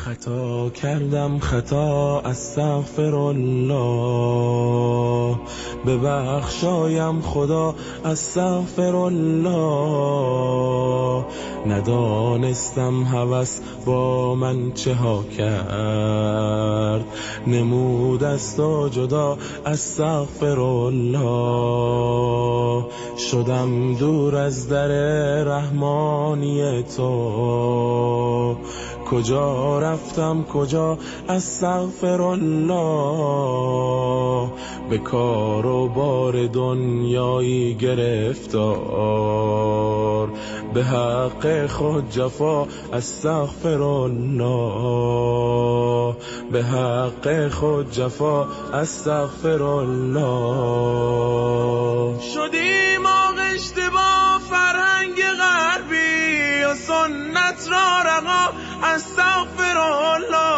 Хато кардам, хато, астағфируллоҳ, бибахшоям Худо, астағфируллоҳ. Надонистам ҳавас бо ман чӣ ҳо кард, намуд аз ту ҷудо, астағфируллоҳ. Шудам дур аз дари раҳмонии ту, куҷо рафтам куҷо, астағфируллоҳ. Ба кору бори дунёӣ гирифтор, ба ҳаққи худ ҷафо, астағфируллоҳ. Ба ҳаққи худ ҷафо, астағфируллоҳ. Шудем оғишта бо фарҳанги ғарбӣ ва суннат ро раҳо, астағфируллоҳ.